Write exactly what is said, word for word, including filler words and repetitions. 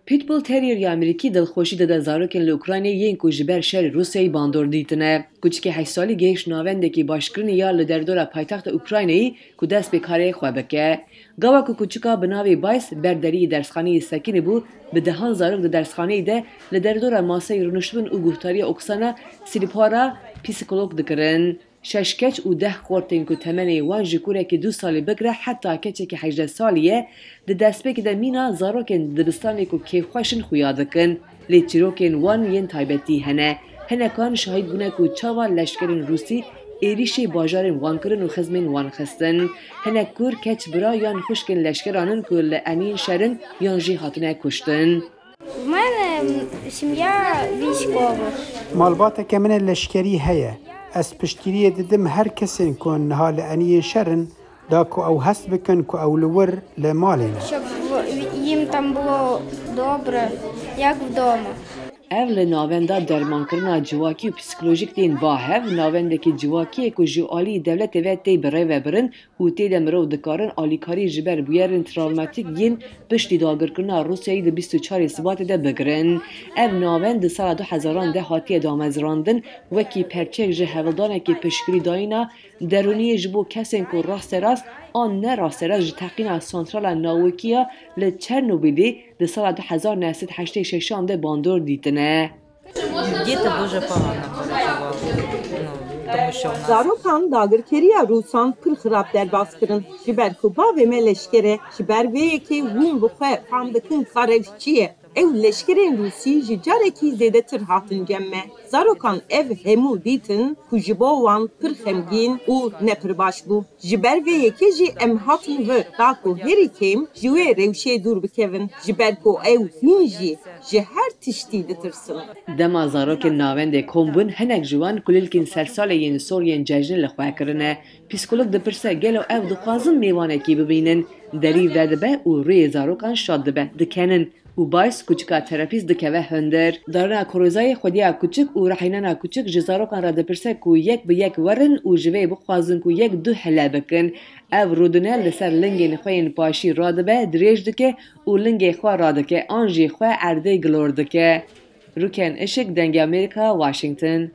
Pitbull Terrier ya Amerîkî dilxweşî dide zarokên li Ukraynayê yên ku ji ber şerê Rûsyayê bandor dîtine. Kuçikê heşt salî gihişt navendekî başkirinê ya li derdora paytexta Ukraynayê ku dest bi karê xwe bike. Gava ku kuçika bi navê Bays ber deriyê dersxaneyê sekinî bû, bi dehan zarok di dersxaneyê de li derdora maseyê rûniştibûn û guhtariya Oksana Silipara psîkolog dikirin. Şeş keç û deh xort tên ku temenê wan ji kûrekî du salî bigire heta keçekî hejdeh salî ye, di destpêkê de mîna zarokên di dibistanê ku kêfxweş in xuya dikin. Lê çîrokên wan yên taybetî hene. Hinekan şahîd bûne ku çawa leşkerên Rûsî êrîşê bajarên wan kirin û xizmên wan xistin. Hinek kur, keç, bira yan xwişkên leşkeran in ku li eniyên şer in yan jî hatine kuştin. У мене сім'я військова. Malbateke min e leşkerî heye. Ez piştgiriyê didim her kesên ku niha li eniyên şer in, da ku ew hest bikin ku ew li wir li malê ne. Щоб їм там було добре, як вдома. Ev li navenda dermankirina civakî û psîkolojîk tên ba hev, navendekî civakî ye ku ji alî dewletê ve tê birêvebirin û tê de mirov dikarin alîkarî ji ber bûyerên travmatîk yên piştî dagirkirina Rûsyayê di bîst û çarê Sibatê de bigirin. Ev navend di sala du hezaran de hatiye damezrandin, wekî perçeyek ji hevldanekî piştgirîdayîna derûniyê ji bo kesên ku rasterast an ne rasterast ji teqîna santrala nawekiya li Çernobîlê di sala du hezar neh sed heştê şeşan de bandor dîtine. Діти дуже погано переживали. Ну, тому що в нас Zarokan dagirkeriya Rûsan pir xirab derbas kirin. Ji ber ku bavê me leşker e, ji ber vê yekê hûn bi xwe fam dikin ka rewş çi ye. Ew leşkerên Rûsî ji carekî zêdetir hatin cem me. Zarokan ev hemû dîtin ku ji bo wan pir xemgîn û ne pir baş bû. Ji ber vê yekê jî em hatin vir, da ku herî kêm ji wê rewşê dûr bikevin. Ji ber ku ew hîn jî ji her tiştî ditirsin. Dema zarokên navendê kom bûn, hinek ji wan kulîlkên sersalê yên sor yên cejnê li xwe kirine. Psîkolog dipirse, gelo ev dixwazin mêvanekî bibînin? Derî vedibe û rûyê zarokan şad dibe, dikenin û Bays, kuçika terapîst, dikeve hundir. Darina korozayê xwediya kuçik û rehînana kuçik ji zarokan re dipirse ku yek bi yek werin û ji vê bixwazin ku yek du hile bikin. Ev rûdine li ser lingên xwe yên paşî radibe, dirêj dike û lingê xwe radike an jî xwe erdê gilor dike. Rûken Işik, Dengê Amerîka, Washington.